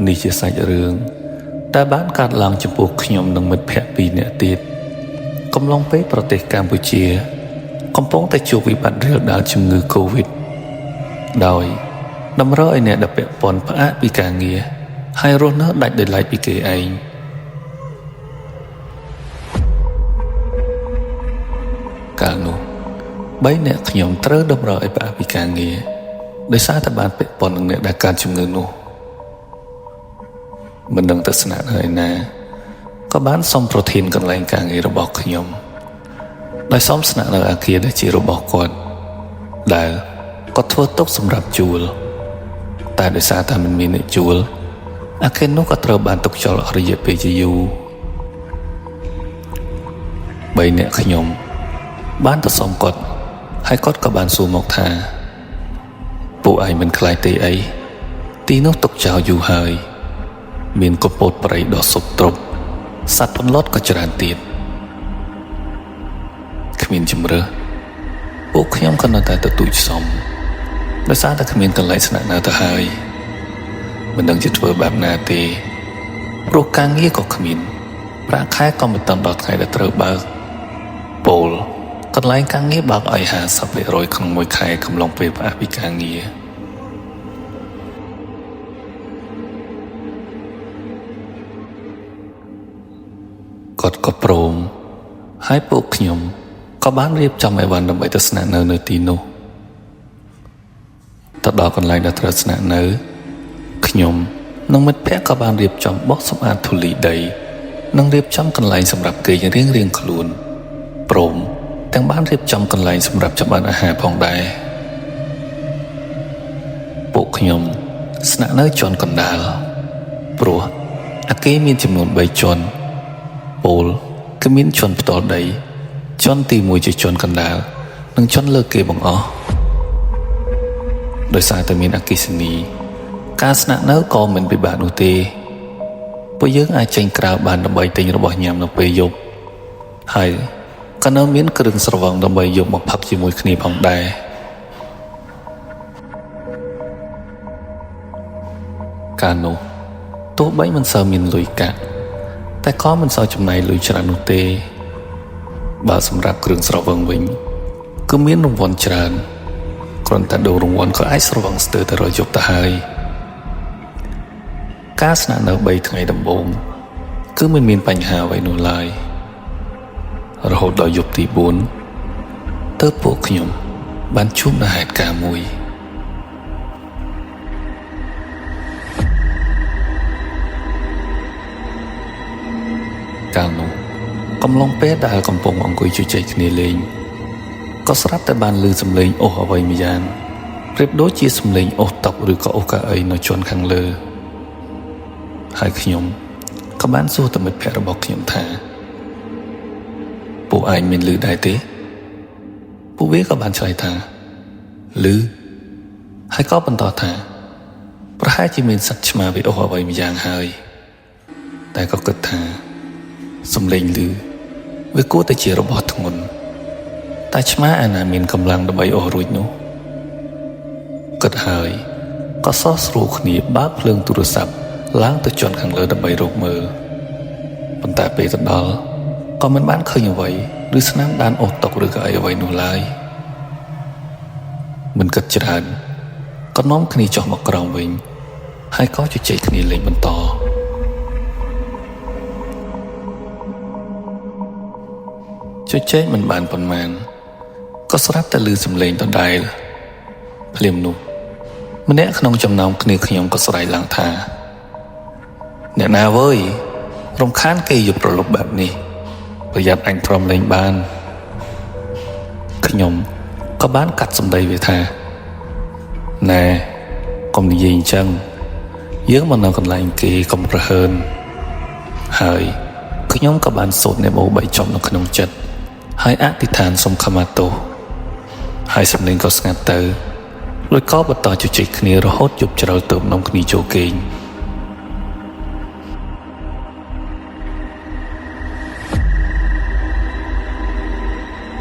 នេះជាសាច់រឿងដែលបានកើតឡើងចំពោះខ្ញុំនិងមិត្តភក្តិពីរនាក់ទៀតកំឡុងពេលប្រទេសកម្ពុជា កំពុងតែជួបវិបត្តិរាលដាលជំងឺ Covid ដោយតម្រូវឲ្យអ្នកដែលពាក់ព័ន្ធផ្អាកពីការងារហើយរស់នៅដាច់ដោយឡែកពីគេឯងកាលនោះបីអ្នកខ្ញុំត្រូវតម្រូវឲ្យផ្អាកពីការងារដោយសារតែបានពាក់ព័ន្ធនឹងអ្នកដែលកើតជំងឺនោះមិនដឹងទៅស្នាក់នៅឯណាក៏បានសុំប្រធានកន្លែងការងាររបស់ខ្ញុំដោយសុំស្នាក់នៅអាគារដែលជារបស់គាត់ដែលគាត់ធ្វើទុកសម្រាប់ជួលតែដោយសារតែមិនមានអ្នកជួលអាគារនោះក៏ត្រូវបានទុកចោលអស់រយៈពេលជាយូរបីអ្នកខ្ញុំបានទៅសុំគាត់ហើយគាត់ក៏បានសួរមកថាពួកឯងមិនខ្លាចទេអីទីនោះទុកចោលយូរហើយមានកពតព្រៃដ៏សុបទ្រប់សត្វពន្លត់ក៏ច្រើនទៀតគ្មានជំរើសពួកខ្ញុំក៏នៅតែទទូចសុំដោយសារតែគ្មានកន្លែងស្នាក់នៅទៅហើយមិនដឹងជាធ្វើបែបណាទេព្រោះការងារក៏គ្មានប្រាក់ខែក៏មិនទាន់ដល់ថ្ងៃដែលត្រូវបើកពោលកន្លែងការងារបើកឲ្យ 50% ក្នុងមួយខែកំឡុងពេលផ្អាកពីការងារគាត់ក៏ព្រមហើយពួកខ្ញុំក៏បានរៀបចំអីវ៉ាន់ដើម្បីទៅស្នាក់នៅនៅទីនោះទៅដល់កន្លែងដែលត្រូវស្នាក់នៅខ្ញុំនិងមិត្តភក្តិក៏បានរៀបចំបោសសម្អាតធូលីដីនិងរៀបចំកន្លែងសម្រាប់គេងរៀងៗខ្លួនព្រមទាំងបានរៀបចំកន្លែងសម្រាប់ចម្អិនអាហារផងដែរពួកខ្ញុំស្នាក់នៅជាន់កណ្ដាលព្រោះអាគារមានចំនួន3ជាន់ពោលគឺមានជាន់ផ្ទាល់ដីជាន់ទី1ជាជាន់កណ្ដាលនិងជាន់លើគេបង្អស់ដោយសារតែមានអគ្គិសនីការស្នាក់នៅក៏មិនពិបាកនោះទេពួកយើងអាចចេញក្រៅបានដើម្បីទិញរបស់ញ៉ាំនៅពេលយប់ហើយក៏នៅមានគ្រឿងស្រវឹងដើម្បីយកមកផឹកជាមួយគ្នាផងដែរកាលនោះទោះបីមិនសូវមានលុយកាក់តែក៏មិនសូវចំណាយលុយច្រើននោះទេបើសម្រាប់គ្រឿងស្រវឹងវិញគឺមានរង្វាន់ច្រើនគ្រាន់តែដូររង្វាន់ក៏អាចស្រវឹងស្ទើរតែរាល់យប់ទៅហើយការស្នាក់នៅ3ថ្ងៃដំបូងគឺមិនមានបញ្ហាអ្វីនោះឡើយរហូតដល់យប់ទី4ទើបពួកខ្ញុំបានជួបនៅហេតុការណ៍មួយកាលនោះកំឡុងពេលដែលកំពុងអង្គុយជជែកគ្នាលេងក៏ស្រាប់តែបានឮសំឡេងអូសអ្វីម្យ៉ាងប្រៀបដូចជាសំឡេងអូសតុឬក៏អូសកៅអីនៅជាន់ខាងលើហើយខ្ញុំក៏បានសួរទៅមិត្តភក្តិរបស់ខ្ញុំថាពួកឯងមានឮដែរទេពួកវាក៏បានឆ្លើយថាឮហើយក៏បន្តថាប្រហែលជាមានសត្វឆ្មាវាអូសអ្វីម្យ៉ាងហើយតែក៏គិតថាសំឡេងឮវាគួរតែជារបស់ធ្ងន់តែឆ្មាអាណាមានកម្លាំងដើម្បីអូសរួចនោះគិតហើយក៏សោះស្រួលគ្នាបើកភ្លើងទូរស័ព្ទឡើងទៅជាន់ខាងលើដើម្បីរកមើលប៉ុន្តែពេលទៅដល់ក៏មិនបានឃើញអ្វីឬស្នាមដានអូសតុឬក៏អីអ្វីនោះឡើយមិនគិតច្រើនក៏នាំគ្នាចុះមកក្រោមវិញហើយក៏ជជែកគ្នាលេងបន្តជជែកមិនបានប៉ុន្មានក៏ស្រាប់តែឮសំឡេងដដែលភ្លាមនោះម្នាក់ក្នុងចំណោមគ្នាខ្ញុំក៏ស្រែកឡើងថាអ្នកណាវើយរំខានគេយប់ប្រលប់បែបនេះប្រយ័ត្នអញទ្រាំលេងបានខ្ញុំក៏បានកាត់សម្ដីវាថាណែកុំនិយាយអញ្ចឹងយើងមកនៅកន្លែងគេកុំប្រហើនហើយខ្ញុំក៏បានសូត្រនមោ3ចប់នៅក្នុងចិត្តហើយអធិដ្ឋានសុំខមាទោសហើយសំឡេងក៏ស្ងាត់ទៅរួចក៏បន្តជជែកគ្នារហូតយប់ជ្រៅទៅនាំគ្នាចូលគេង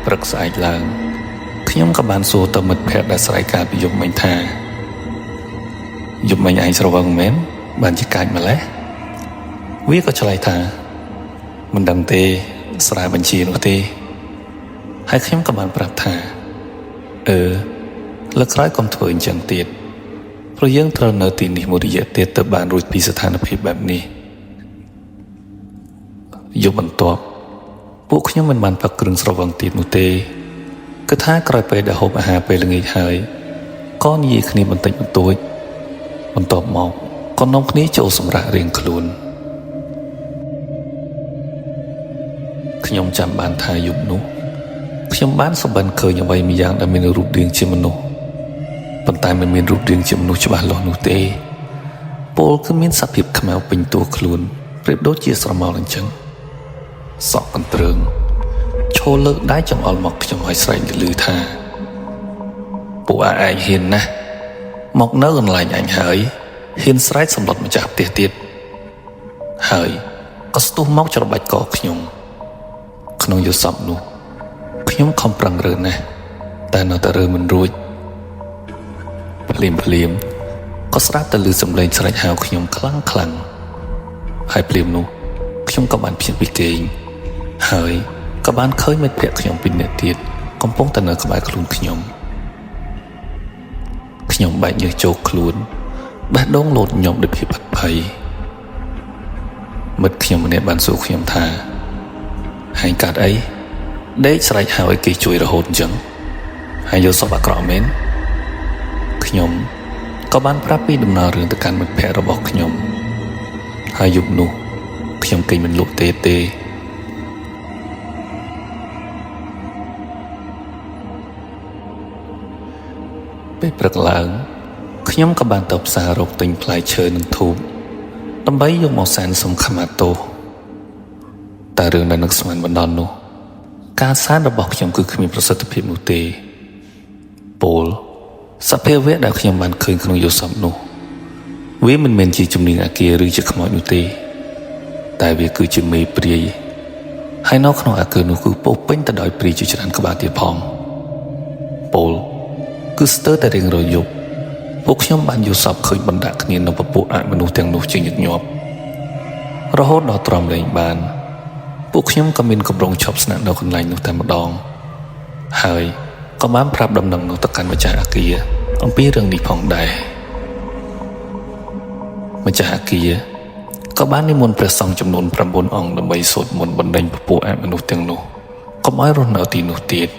ព្រឹកស្អែកឡើងខ្ញុំក៏បានសួរទៅមិត្តភក្តិដែលស្រែកកាលពីយប់មិញថាយប់មិញឯងស្រវឹងមែន បានជាកាចម្ល៉េះវាក៏ឆ្លើយថាមិនដឹងទេស្រាបញ្ជានោះទេហើយខ្ញុំក៏បានប្រាប់ថាអឺលើកក្រោយកុំធ្វើអញ្ចឹងទៀតព្រោះយើងត្រូវនៅទីនេះមួយរយៈទៀតទើបបានរួចពីស្ថានភាពបែបនេះយប់បន្ទាប់ពួកខ្ញុំមិនបានផឹកគ្រឿងស្រវឹងទៀតនោះទេគឺថាក្រោយពេលដែលហូបអាហារពេលល្ងាចហើយក៏និយាយគ្នាបន្តិចបន្តួចបន្ទាប់មកក៏នាំគ្នាចូលសម្រាករៀងខ្លួនខ្ញុំចាំបានថាយប់នោះខ្ញុំបានសុបិនឃើញអ្វីមួយយ៉ាងដែលមានរូបរាងជាមនុស្សប៉ុន្តែមិនមានរូបរាងជាមនុស្សច្បាស់លាស់នោះទេពលគឺមានសភាពខ្មៅពេញតួខ្លួនប្រៀបដូចជាស្រមោលអញ្ចឹងសក់កន្ទ្រើងឈរលើកដៃចង្អុលមកខ្ញុំឲ្យស្រែកលឺថាពួកឯងហ៊ានណាស់មកនៅកន្លែងអញហើយហ៊ានស្រែកសម្លុតម្ចាស់ផ្ទះទៀតហើយក៏ស្ទុះមកច្របាច់កខ្ញុំក្នុងយល់សពនោះខ្ញុំខំប្រឹងរើណាស់តែនៅតែរើមិនរួចភ្លាមភ្លាមក៏ស្រាប់តែឮសំឡេងស្រែកហៅខ្ញុំខ្លាំងខ្លាំងហើយភ្លាមនោះខ្ញុំក៏បានភ្ញាក់ពីគេងហើយក៏បានឃើញមិត្តភក្តិខ្ញុំពីរនាក់ទៀតកំពុងតែនៅក្បែរខ្លួនខ្ញុំខ្ញុំបែកញើសជោគខ្លួនបេះដូងលោតញាប់ដោយភាពភិតភ័យមិត្តខ្ញុំម្នាក់បានសួរខ្ញុំថាហែងកាត់អីដេកស្រែកហៅឲ្យគេជួយរហូតអញ្ចឹងហើយយកសពអាក្រក់មែនខ្ញុំក៏បានប្រាប់ពីដំណើររឿងទៅកាន់មិត្តភក្តិរបស់ខ្ញុំហើយយប់នោះខ្ញុំគេងមិនលក់ទេពេលព្រឹកឡើងខ្ញុំក៏បានទៅផ្សាររកទិញផ្លែឈើនិងធូបដើម្បីយកមកសែនសុំខមាទោសតែរឿងដែលនឹកស្មានបណ្ដនោះការសែនរបស់ខ្ញុំគឺគ្មានប្រសិទ្ធភាពនោះទេពលសភាវៈដែលខ្ញុំបានឃើញក្នុងយល់សពនោះវាមិនមែនជាជំនាញអាគារឬជាខ្មោចនោះទេតែវាគឺជាមេព្រាយហើយនៅក្នុងអាគារនោះគឺពោពេញទៅដោយព្រាយជាច្រើនក្បាលទៀតផងពលគឺស្ទើរតែរៀងរាល់យប់ពួកខ្ញុំបានយល់សពឃើញបណ្ដាក់គ្នានៅពពួកអមនុស្សទាំងនោះជាញឹកញាប់រហូតដល់ទ្រាំលែងបានពួកខ្ញុំក៏មានកម្រងឈប់ស្នាក់នៅកន្លែងនោះតែម្ដងហើយក៏បានប្រាប់ដំណឹងនោះទៅកាន់ម្ចាស់អាគារអំពីរឿងនេះផងដែរម្ចាស់អាគារក៏បាននិមន្តព្រះសង្ឃចំនួន9អង្គដើម្បីសូត្រមន្តបណ្ដេញពពួកអមនុស្សទាំងនោះកុំឲ្យរស់នៅទីនោះទៀត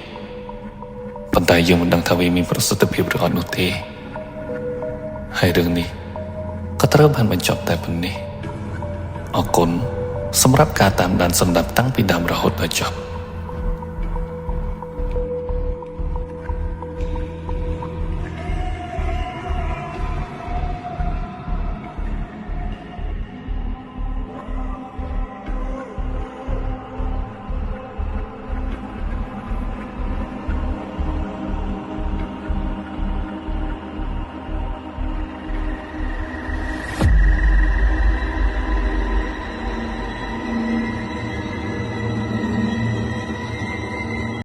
ប៉ុន្តែយើងមិនដឹងថាវាមានប្រសិទ្ធភាពឬអត់នោះទេហើយរឿងនេះក៏ត្រូវបានបញ្ចប់តែប៉ុណ្ណេះអរគុណសម្រាប់ការតាមដានសម្ដាប់តាំងពីដើមរហូតដល់ចប់